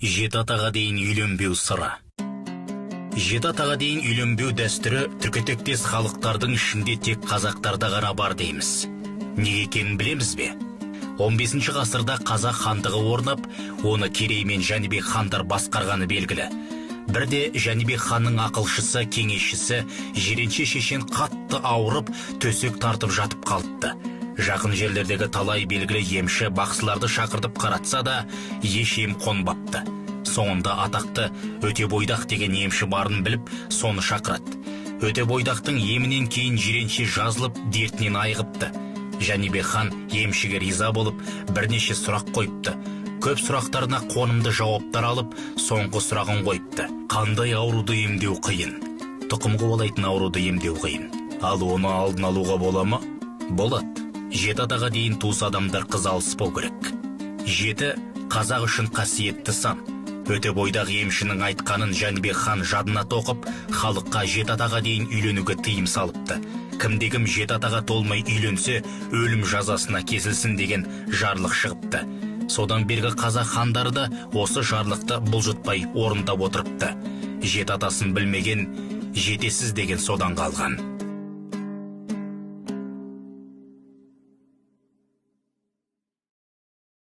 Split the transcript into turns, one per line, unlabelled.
Жеті атаға дейін үйленбеу сыры. Жеті атаға дейін үйленбеу дәстүрі түркітектес халықтардың ішінде тек қазақтарда ғана бар дейміз. Неге екенін білеміз бе? 15 ғасырда қазақ хандығы орнап, оны Керей мен Жәнібек хандар басқарғаны белгілі. Бірде Жәнібек ханның ақылшысы, кеңесшісі Жиренше шешен қатты ауырып, төсек тартып жатып қалыпты. Жақын жерлердегі талай белгілі емші, бақсыларды шақыртып қаратса да, еш ем қонбапты. Соңында атақты Өтебойдақ деген емші барын біліп, соны шақырады. Өтебойдақтың емінен кейін Жиренше жазылып, дертінен айығыпты. Жәнібек хан емшіге риза болып, бірнеше сұрақ қойыпты. Көп сұрақтарына қонымды жауаптар алып, соңғы сұрағын қойыпты: «Қандай ауруды емдеу қиын?» «Тұқым қуалайтын ауруды емдеу қиын». «Ал оны алдын алуға бола ма?» «Болады. Жеті атаға дейін туыс адамдар қыз алыспау керек». Жеті — қазақ үшін қасиетті сан. Өтебойдақ емшінің айтқанын Жәнібек хан жадына тоқып, халыққа жеті атаға дейін үйленуге тыйым салыпты. Кімде кім жеті атаға толмай үйленсе, өлім жазасына кесілсін деген жарлық шығыпты. Содан бергі қазақ хандары да осы жарлықты бұлжытпай орындап отырыпты. Жеті атасын білмеген жетесіз деген содан қалған.